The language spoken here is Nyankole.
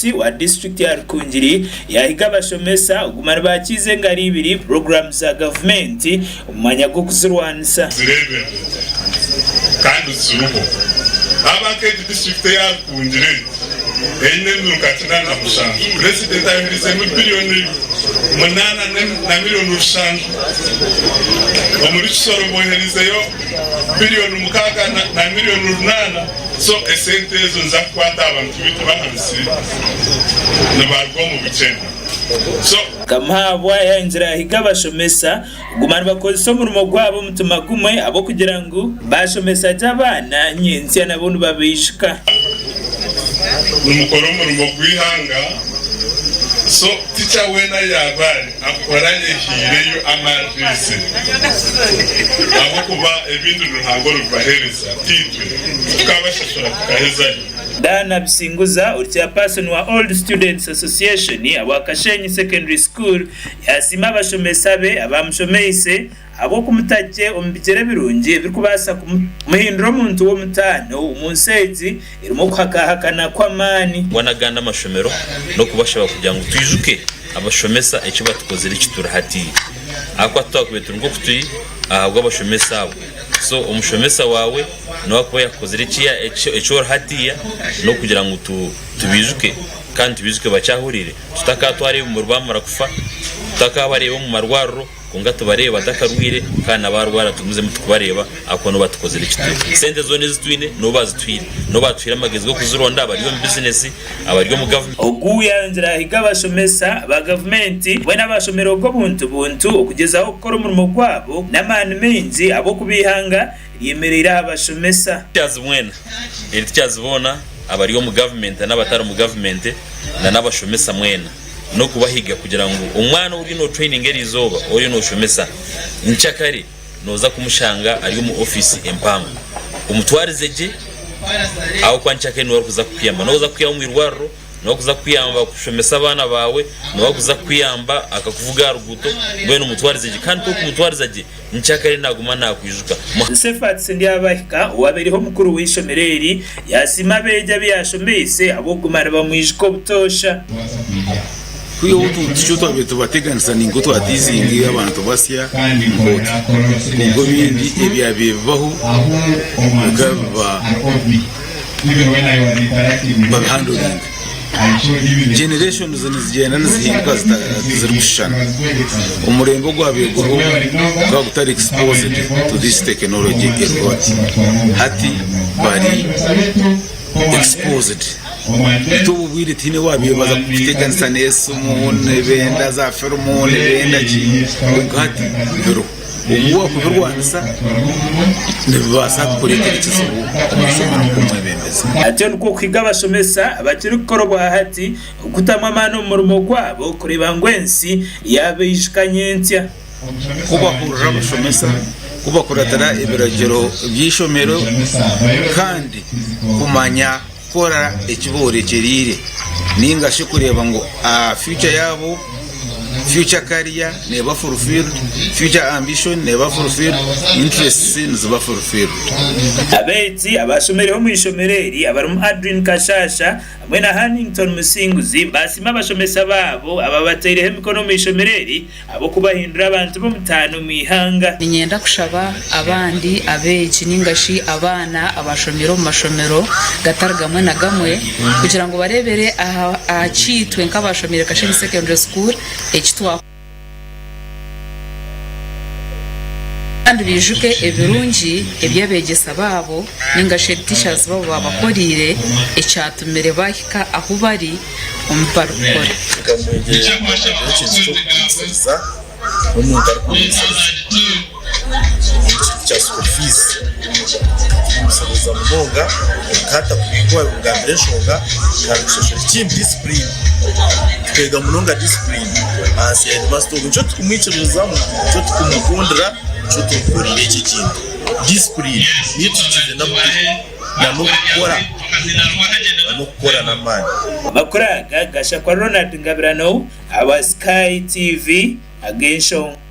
RDC wa disiturikiti ya Rukungiri yaahiga abashomesa kuguma nibakiiza engaro ibiri puroguraamu za gavumenti omu mwanya gw'okuzirwanisa. Zireeberwe kandi ziriho. Aba nk'egi disiturikiti eya Rukungiri egi eine emiruka 87, Purezidenti ayohereizemu biriyoni munaana na miriyoni rushanju. Omuri Kisoro bohereizeyo biriyoni mukaaga na miriyoni runaana. So esente ezo niza kukwata abantu baitu b'ahansi nibaruga omu bukyene. So. Kamuhabwa yayongyera yahiga abashomesa kuguma nibakozesa omurimo gwabo omutima gumwe ahabw'okugira ngu bashomesa gye abaana, nyentsya nabo nibabaijuka. Nimukora omurimo gw'eihanga so teacher weena yaaba ari akora ayehiireyo amaririze ahabw'okuba ebindi ni Ruhanga oribibaheereza tiitwe titukabashashura tukahezayo. Diana Bisinguza ori chairperson wa Old Students Association ahabwa Kashenyi Secondary School yasiima abashomesa be abamushomeise ahabw'okumuta gye omu bigyere birungi ebirikubaasa kumuhindura omuntu w'omutaano omu nsi egi erimu okuhakahakana kw'amaani. Nangwa n'agandi amashomero n'okubashaba kugira ngu twijuke abashomesa eki batukozire eki turi hatiiya. Ahakuba titwakubaire turi nk'oku turi ahabw'abashomesa abo. So omushomesa waawe niwe arikuba yakukozire eki ori hatiiya n'okugira ngu tubiijuke kandi tubiijuke bakyahuriire. Tutakaatwara ebimuri baamara kufa, tutakabareeba omu marwariro. Kwonka tubareebe batakarwaire kandi na baarwara tugumizemu tukubareeba ahakuba nibo batukozire eki turi. Sente zoona ezi twine nibo bazituhaire. Nibo baatuhaire amagezi g'okuzironda abari omu bizinesi, abari omu gavumenti. Ogu yayongyera yahiga abashomesa ba gavumenti hamwe n'abashomero g'obuntu buntu okugyezaho kukora omurimo gwabo n'amaani maingi ahabw'okuba eihanga ryemereire aha bashomesa. Teachers mwena, eri teachers boona abari omu gavumenti n'abatari mu gavumenti na n'abashomesa mwena. N'okubahiga kugira ngu omwana ou oriyo notraininga eriizooba ou oriyo noshomesa nkyakare noza kumushanga ari omu ofiisi empango. Omutwarize gye ahabw'okuba nkyakare niwe arikuza kukuyamba. Niwe arikuza kukwiha omu irwariro, niwe arikuza kukuyamba kushomesa abaana baawe, niwe arikuza kukuyamba akakuvuga aha ruguuto, mbwenu mutwarize gye. Kandi ku orikumutwariza gye, Nkyakare naaguma naakwijuka. Josephat Ndyabahika owabaireho omukuru w'eishomero eri yasiima abeegi abu yaashomeise ahabw'okuguma nibamwijuka obutoosha. Kwiha obu tutyo twabaire tubateganisa ninka otwatiizinga abantu basya nk'otyo. Kwonka ebindi ebyabaire bibaho bikaba biba babihandoringa. Generations nizigyenda nizihinduka tizirikushushana. Omurembe ogwabaire guriho gukaba gutari exposed to this technology eriho hati. Hati bari exposed. Itwe obu bwire tihaine owaabaire baza kututeganisa n'esimu, nibenda za firimu, nibenda ki, kwonka hati biriho. Obu waakubirwanisa nibibaasa kukureetera ekizibu omu ishomero nk'omwebembezi. Atyo nikwo kuhiga abashomesa abakirikukora obwahati okutamu amaani omu murimo gwabo kureeba ngu ensi yaabaijuka nyentsya. Ku bahurira abashomesa, ku bakuratira ebiragiro by'eishomero kandi kumanya kukora eki boorekyereire nainga shi kureeba ngu future yaabo, future career neeba fulfilled, future ambition neeba fulfilled, interests niziba fulfilled. Abeegi abaashomireho omu ishomero eri abarimu Adrine Kashasha hamwe na Hannington Musinguzi baasiima abashomesa baabo ababataireho emikono omu ishomero eri ahabw'okubahindura abantu b'omutaano omu ihanga. Niinyenda kushaba abandi abeegi nainga shi abaana abashomire omu mashomero gatari gamwe na gamwe kugira ngu bareebere aha ki itwe nk'abashomiire Kashenyi Secondary School eki twakora kandi baijuke ebirungi ebi abeegyesa baabo nainga shi teachers baabo baabakoreire ekyatumire baahika ahu bari. omu bi barikukora. Nkamwegyera ekintu ky'okugumisiriza n'omuntu arikugumisiriza ekintu kya school fees kugumisiriza munonga kwonka waabimugambira enshonga kandi kushashura. Ekindi discipline, tukeega munonga discipline ahansi ya headmaster ogu nikyo turikumwikiririzamu, nikyo turikumukundira, nikyo turikukorera eki ekintu. Discipline niyo tuhikize n'amakuru. N'okukora n'okukora n'amaani. Amakuru aga gashakwa Ronald Ngabirano ahabwa Sky TV ag'enshonga.